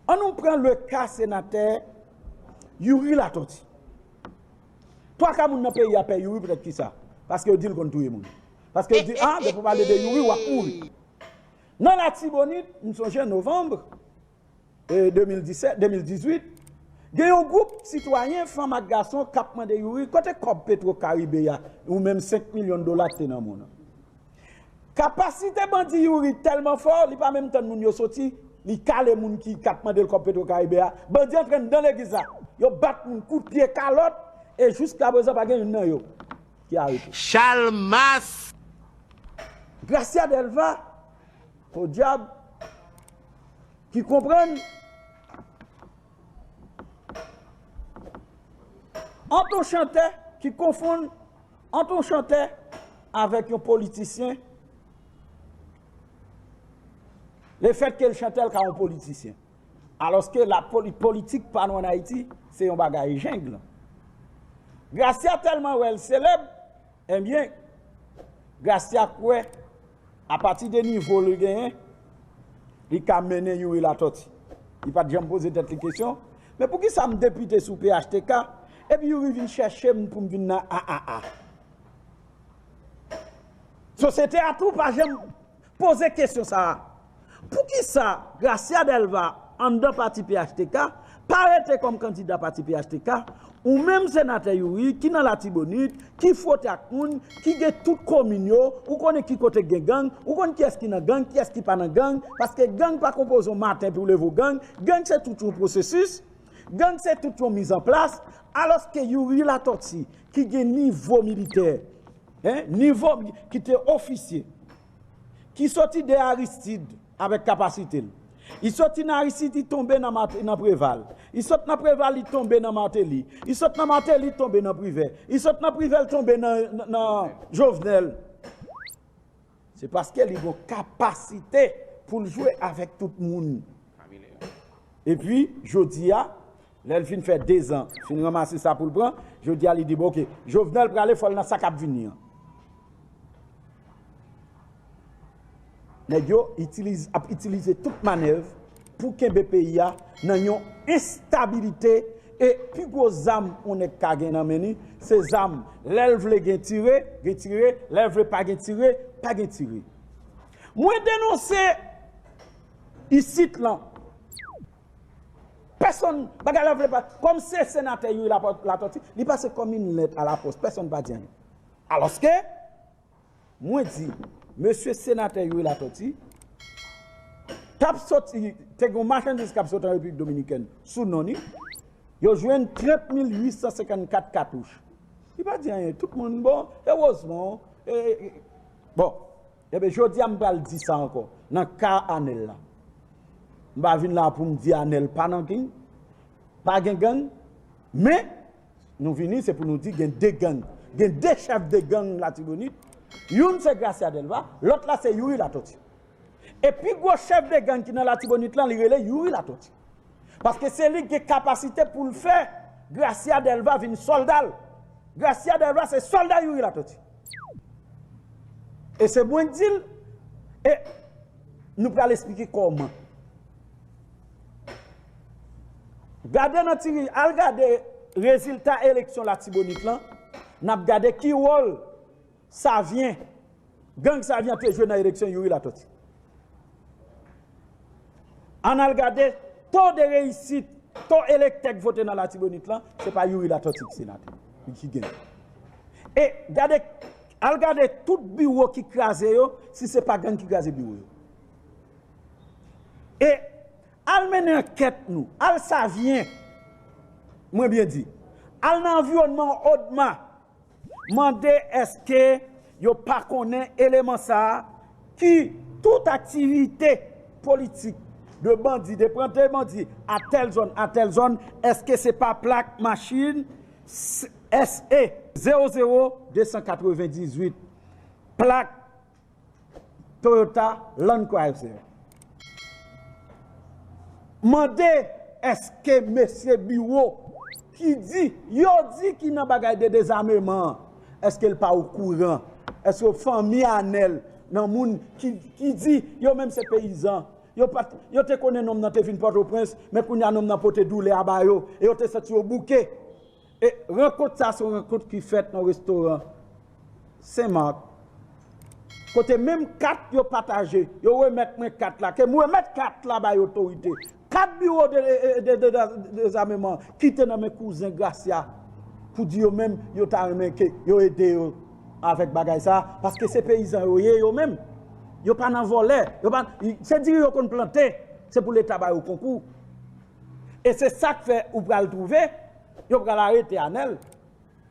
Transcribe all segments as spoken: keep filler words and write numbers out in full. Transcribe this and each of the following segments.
An nou pran le ka senatè Youri Latortue. Twa ka moun nan peyi a pè Youri poutèt kisa? Paske yo di l konn touye moun. Paske yo di, ah, depi w pale de Youri, w ap mouri. Nan Latibonit, m sonje novanm, e, de mil disèt, de mil dizuit, gen yon gwoup sitwayen, fanm ak gason, k ap mande Youri, kote kòb Petro Karibe a, ou menm senk milyon dola k te nan men w nan? Kapasite bandi Youri tèlman fò, li pa menm tann moun yo soti, li kale moun ki, k ap mande l kòb Petro Karibe a. Bandi antre anndan legliz la, yo bat moun kout pye, kalòt, e jiska prezan pa gen youn nan yo ki arete. Chalmas! Gracia Delva, podyab, ki konprann ant yon chantè, ki konfonn ant yon chantè avèk yon politisyen, lefètke l chantè, l ka yon politisyen. Alòske la poli-, politik pa nou ann Ayiti, se yon bagay jeng. Gracia tèlman wè l selèb, ebyen, Gracia kwè, apati de nivo l genyen, li ka mennen Youri Latortue. Li pa t janm poze tèt li kesyon, men poukisa m depite sou P H T K, epi Youri vin chèche m pou m vin nan A A A? Sosyete a tou pa janm poze kesyon sa a. Poukisa Gracia Delva anndan pati P H T K pa rete kòm kandida pati P H T K, ou menm senatè Youri ki nan Latibonit, ki fwote ak moun, ki gen tout komin yo, ou konnen ki kote k gen gang, ou konn kiyès ki nan gang, kiyès ki pa nan gang, paske gang pa konpoze yon maten pou leve w gang, gang se tout yon pwosesis, gang se tout yon mizanplas, alòske Youri Latortue, ki gen nivo militè, en, nivo ki te ofisye, ki soti de Aristide avèk kapasite l. Li soti nan Aristide, li tonbe nan Mate-, nan Preval. Li sot nan Preval, li tonbe nan Martelly. Li sot nan Martelly, li tonbe nan Privè. Li sot nan Privè, li tonbe nan, nan, nan Jovenel. Se paske li gen kapasite pou l jwe avèk tout moun. Epi, jodi a, lè l fin fè dezan, fin ranmase sa pou l pran, jodi a li di, bon, oke, Jovenel prale, fò l nan sa k ap vini an. Nèg yo itiliz-, ap itilize tout manèv pou kenbe peyi a nan yon enstabilite, e pi gwo zam yon nèg ka gen nan men li, se zam. Lè l vle gen tire, gen tire, lè l vle pa gen tire, pa gen tire. Mwen denonse isit lan. Pèsonn, bagay la vle pa, kòm se senatè Youri Lapò-, Latortue, li pase kòm yon lèt a la pòs, pèsonn pa di anyen. Alòske, mwen di, mesye senatè Youri Latortue, t ap soti, te gen yon machandiz k ap soti an Repiblik Dominikèn sou non li, yo jwenn trant mil uit san senkannkat katouch. Li pa di anyen, tout moun, bon, erezman, e, e, bon. Ebyen, jodi a m pral di sa ankò, nan ka Anèl la. M pa vin la pou m di Anèl pa nan gang, pa gen gang, men nou vini, se pou nou di gen de gang, gen de chèf de gang Latibonit, youn se Gracia Delva, lòt la se Youri Latortue. E pi gwo chèf de gang ki nan Latibonit lan, li rele Youri Latortue. Paske se li ki gen kapasite pou l fè Gracia Delva vin sòlda l. Gracia Delva se sòlda Youri Latortue. E se mwen k di l, e nou pral esplike kòman. Gade nan ti, al gade rezilta eleksyon Latibonit lan, n ap gade ki wòl Savyen, gang Savyen an te jwe nan eleksyon Youri Latortue. Ann al gade to de reyisit, to elektè k vote nan Latibonit lan, se pa Youri Latortue ki senatè, li ki genyen. E gade, al gade tout biwo ki kraze yo, si se pa gang ki kraze biwo yo. E al mennen ankèt nou, al Savyen, mwen byen di, al nan anviwònman Odma, mande èske yo pa konnen eleman sa a ki tout aktivite politik de bandi, de pran de bandi a tèl zòn, a tèl zòn, èske se pa plak machin S E zewo zewo de san katrevendizuit, plak Toyota Land Cruiser. Mande èske mesye biwo ki di, yo di ki nan bagay de dezameman an, èske l pa okouran? Èske fanmi Anèl nan moun ki, ki di yo menm se peyizan, Yo pa t, yo te konnen nonm nan te vin Pòtoprens, men kounye a nonm nan pote doulè a ba yo, e yo te santi yo bouke. E rankont sa se yon rankont ki fèt nan restoran Sen Mak, kote menm kat yo pataje, yo remèt mwen kat la, ke m remèt kat la bay otorite. Kat biwo de, de, de, de, de dezameman ki te nan men kouzen Gracia, pou di yo menm, yo ta renmen ke yo ede yo avèk bagay sa, paske se peyizan yo ye yo menm. Yo pa nan vòlè, yo pa, se diri yo konn plante, se pou Leta ba yo konkou. E se sa k fè ou pral twouve, yo pral arete Anèl.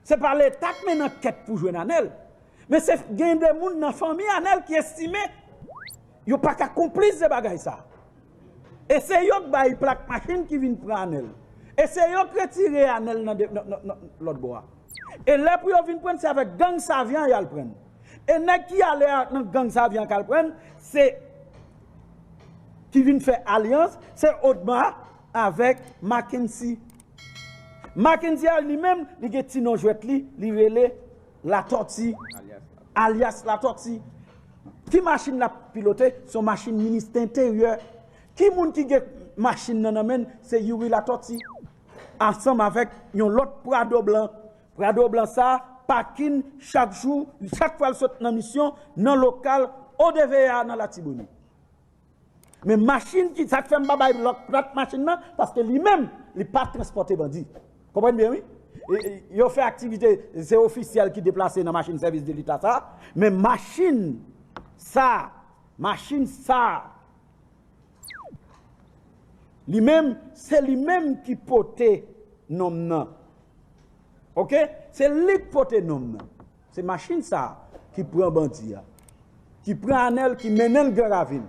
Se pa Leta k mennen ankèt pou jwenn Anèl. Men se gen de moun nan fanmi Anèl ki estime yo pa ka konplis de bagay sa. E se yo k bay plak machin ki vin pran Anèl. E se yo k retire Anèl nan de, nan, nan, nan lòt bò a. E lè pou yo vin pran, se avèk gang Savyan y al pran. E nèg ki ale a, nan gang Savyan k al pran, se ki vin fè alyans, se Odma avèk Mackenzie. Mackenzie a li menm, li gen ti non jwèt li, li rele Latòti, alyas Latòti. Ki machin l ap pilote? Se yon machin ministè enteryè. Ki moun ki gen machin nan nan men l? Se Youri Latòti. Ansanm avèk yon lòt Prado blan. Prado blan sa, pakin chak jou, chak fwa l sot nan misyon, nan lokal O D V A nan Latibonit. Men machin ki, sa k fè m pa bay lòt plat machin nan, paske li menm, li pa transpòte bandi. Konprann byen, wi? E, e, yo fè aktivite, se ofisyèl ki deplase nan machin sèvis de leta sa, men machin sa, machin sa, li menm, se li menm ki pote nonm nan. Oke? Se li k pote nonm nan. Se machin sa ki pran bandi a, ki pran Anèl, ki mennen l Gran Ravin.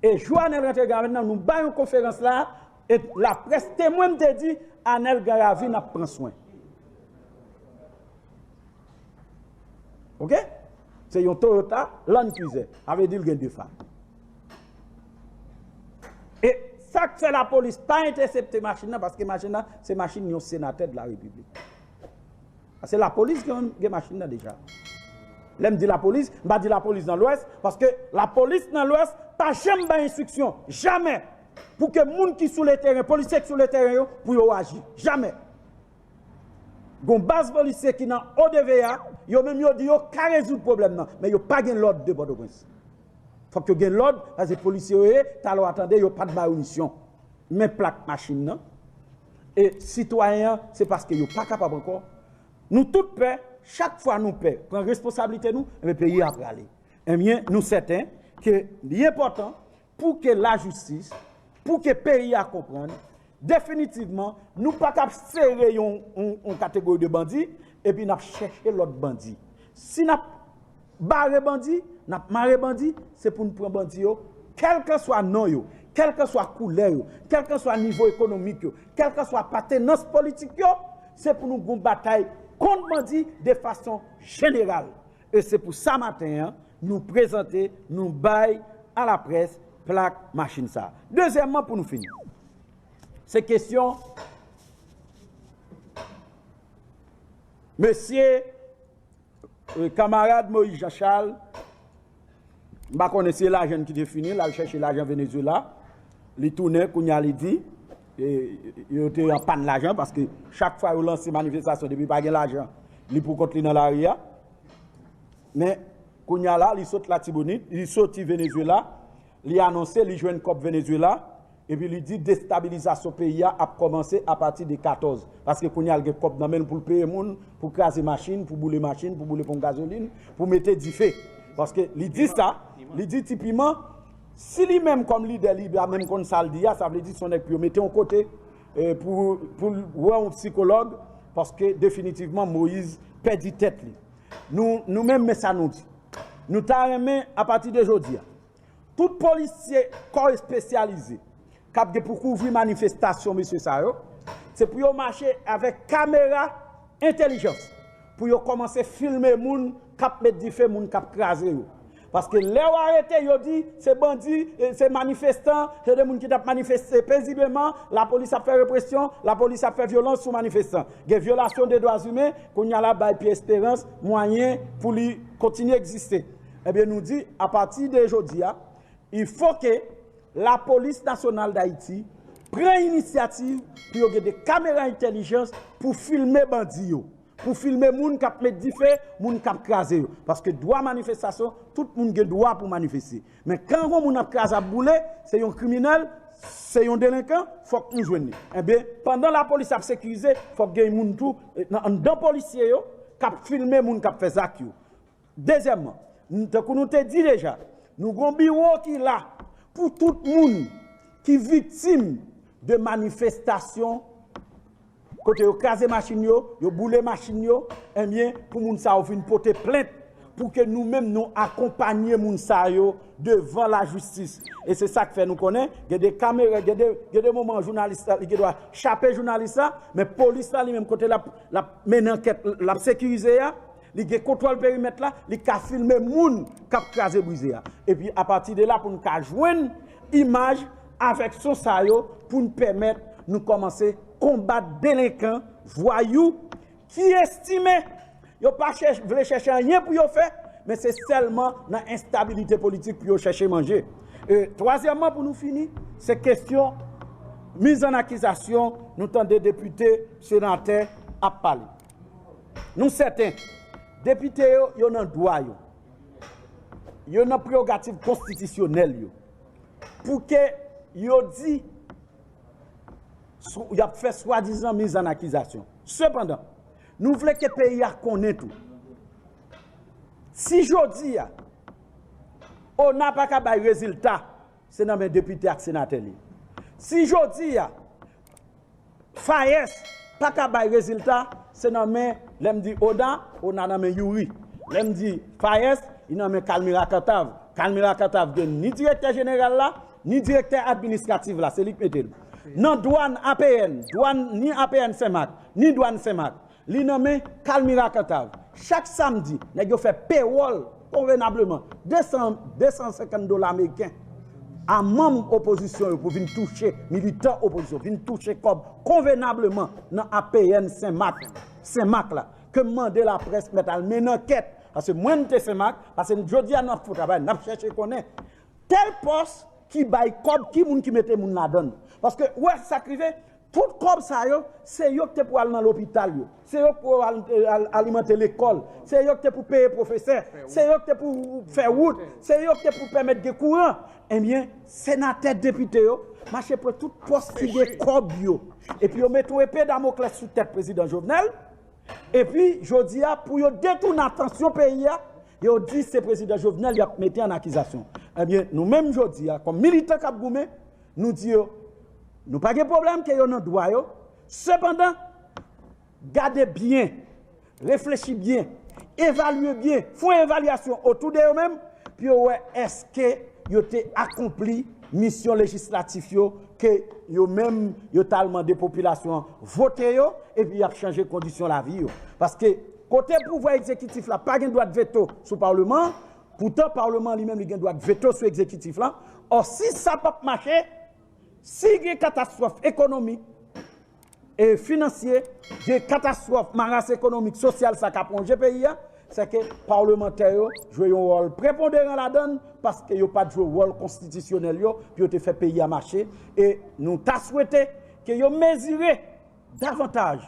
E jou Anèl rantre Gran Ravin nan, nou bay yon konferans la, e laprès temwen m te di, Anèl Gran Ravin ap pran swen. Oke? Se yon Toyota Land Cruiser. Sa vle di l gen de fa. E sa k fè lapolis pa entèsepte machin nan, paske machin nan, se machin yon senatè de la Repiblik. Se lapolis ki gen machin nan deja. Lè m di lapolis, m pa di lapolis nan Lwès, paske lapolis nan Lwès pa janm bay enstriksyon, jamè, pou ke moun ki sou le teren, polisye ki sou le teren yo, pou yo aji. Jamè. Gon baz polisye ki nan O D V A, yo menm yo di yo ka rezoud pwoblèm nan, men yo pa gen lòd de Pòtoprens. Fòk yo gen lòd, paske polisye yo ye, talè w a tande yo pa t ba yo misyon. Men plak machin nan, e sitwayen an, se paske yo pa kapab ankò. Nou tout pè, chak fwa nou pè, pran responsablite nou, enben peyi a prale. Ebyen, nou sèten ke li enpòtan pou ke lajistis, pou ke peyi a konprann, definitivman, nou pa ka sere yon, yon, yon kategori de bandi, epi n ap chèche lòt bandi. Si n ap bare bandi, n ap mare bandi, se pou n pran bandi yo, kèlkanswa non yo, kèlkanswa koulè yo, kèlkanswa nivo ekonomik yo, kèlkanswa apatenans politik yo, se pou nou gon batay kont bandi de fason jeneral. E se pou sa maten an, nou prezante, nou bay a laprès plak machin sa. Dezyèmman, pou nou fini, se kesyon mesye, e, kanmarad Moïse Jean Charles, m pa konnen si se lajan ki te fini, l al chèche lajan Venezuela, li tounen, kounye a li di, e, yo te an pàn lajan, paske chak fwa yo lanse manifestasyon, depi pa gen lajan, li pou kont li nan lari a. Men, kounye a la, li sot Latibonit, li soti Venezuela, li anonse li jwenn kòb Venezuela, epi li di destabilizasyon peyi a ap kòmanse apati de katòz. Paske kounye a l gen kòb nan men l pou l peye moun, pou kraze machin, pou boule machin, pou boule ponp gazolin, pou mete dife. Paske li di sa, li di Ti Piman, si li menm kòm lidè li pa menm konn sa l di a, sa vle di se yon nèg pou yo mete yon kote, e, pou, pou l wè yon sikològ, paske definitivman Moïse pèdi tèt li. Nou, nou menm, men sa nou di. Nou ta renmen, apati de jodi a, tout polisye kò espesyalize k ap gen pou kouvri manifestasyon mesye sa yo, se pou yo mache avèk kamera entèlijans, pou yo kòmanse filme moun k ap met dife, moun k ap kraze yo. Paske lè w arete, yo di se bandi, e, se manifestan, se de moun ki t ap manifeste pezibleman, lapolis ap fè represyon, lapolis ap fè vyolans sou manifestan. Gen vyolasyon de dwa imen, kounye a la bay Pierre Espérance mwayen pou li kontinye egziste. Ebyen, nou di, apati de jodi a, il faut que Lapolis Nasyonal Dayiti pran inisyativ pou yo gen de kamera entèlijans pou filme bandi yo, pou filme moun k ap met dife, moun k ap kraze yo. Paske dwa manifestasyon, tout moun gen dwa pou manifeste. Men kan yon moun ap kraze, ap boule, se yon kriminèl, se yon delenkan, fòk nou jwenn li. Ebyen, pandan lapolis ap sekirize, fòk gen moun tou, eh, nan, anndan polisye yo, k ap filme moun k ap fè zak yo. Dezyèmman, n-, tankou nou te di deja, nou gon biwo ki la pou tout moun ki viktim de manifestasyon, kote yo kraze machin yo, yo boule machin yo, ebyen, pou moun sa yo vin pote plent, pou ke nou menm nou akonpanye moun sa yo devan lajistis. E se sa k fè nou konnen, gen de kamera, gen de, gen de moman jounalis la, li gen dwa chape jounalis la, men polis la li menm kote l ap, l ap mennen ankèt, l ap sekirize a, li gen kontwòl perimèt la, li ka filme moun k ap kraze brize a. Epi apati de la pou n ka jwenn imaj avèk son sa yo pou n pèmèt nou kòmanse konbat delenkan, vwayou, ki estime yo pa chèch-, vle chèche anyen pou yo fè, men se sèlman nan enstabilite politik pou yo chèche manje. E twazyèmman, pou nou fini, se kesyon miz an akizasyon nou tande depite, senatè ap pale. Nou sèten, depite yo, yo nan dwa yo. Yo nan prerogativ konstitisyonèl yo. Pou ke yo di sou-, y ap fè swadizan miz an akizasyon. Sepandan, nou vle ke peyi a konnen tou. Si jodi a, ona pa ka bay rezilta, se nan men depite ak senatè li. Si jodi a, Fayès pa ka bay rezilta, se nan men, lè m di ona, ona nan men Youri. Lè m di Fayès, li nan men Kalmira Kantav. Kalmira Kantav gen ni direktè jeneral la, ni direktè administratif la, se li k mete l. Nan dwàn A P N, dwàn ni A P N Senmak, ni dwàn Senmak, li nan men Kalmira Kantav. Chak samdi, nèg yo fè pewòl konvenableman de san, de san senkant dola ameriken a manm opozisyon yo pou vin touche, militan opozisyon, vin touche kòb konvenableman nan A P N Senmak, Senmak la. Ke m mande laprès mèt al mennen ankèt, paske mwen m te Senmak, paske jodi a n ap fè travay, n ap chèche konnen tèl pòs ki bay kòb, ki moun ki mete moun ladan l. Paske, ou wè sa k rive, tout kòb sa yo, se yo ki te pou al nan lopital yo, se yo ki pou al, al alimante lekòl, se yo ki te pou peye pwofesè, se yo ki te pou fè wout, se yo ki te pou pèmèt gen kouran. Ebyen, senatè, depite yo mache pran tout pòs ki gen kòb yo. Epi yo mete yon epe Damoklès sou tèt prezidan Jovenel. Epi, jodi a, pou yo detounen atansyon peyi a, yo di se prezidan Jovenel y ap mete an akizasyon. Ebyen, nou menm jodi a, kòm militan k ap goumen, nou di yo, nou pa gen pwoblèm ke yo nan dwa yo. Sepandan, gade byen, reflechi byen, evalye byen, fè yon evalyasyon otou de yo menm, pou yo wè èske yo te akonpli misyon lejislatif yo ke yo menm yo t al mande popilasyon an vote yo, epi y ap chanje kondisyon lavi yo. Paske kote pouvwa egzekitif la pa gen dwa veto sou palman an, poutan palman an li menm li gen dwa veto sou egzekitif la. Ò, si sa p ap mache, si gen katastwòf ekonomik, e finansye, de katastwòf, maras ekonomik, sosyal sa k ap wonje peyi a, se ke palmantè yo jwe yon wòl preponderan ladan l, paske yo pa t jwe wòl konstitisyonèl yo pou yo te fè peyi a mache. E nou ta swete ke yo mezire davantaj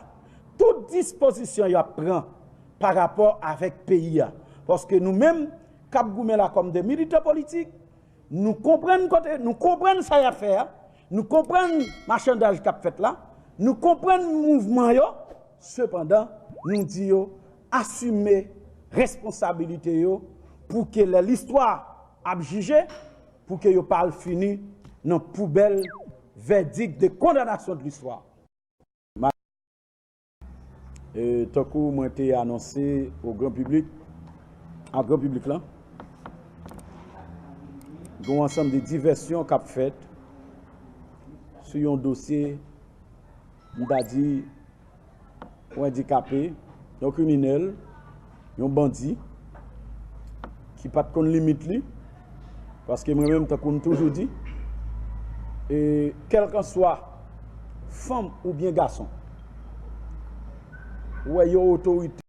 tout dispozisyon y ap pran pa rapò avèk peyi a. Paske nou menm k ap goumen la kòm de militan politik, nou konprann kote, nou konprann sa y ap fè a, nou konprann machandaj k ap fèt la, nou konprann mouvman yo, sepandan, nou di yo asime responsabilite yo pou ke lè listwa ap jije, pou ke yo pa al fini nan poubèl vèdik de kondanasyon de listwa. E, tankou mwen te anonse o gran piblik, a gran piblik lan, gen yon ansanm de divèsyon k ap fèt sou yon dosye, m ta di, yon andikape, yon kriminèl, yon bandi, ki pa t konn limit li, paske mwen menm, tankou m toujou di, e, kèlkanswa fanm oubyen gason, ou wè yo otorite,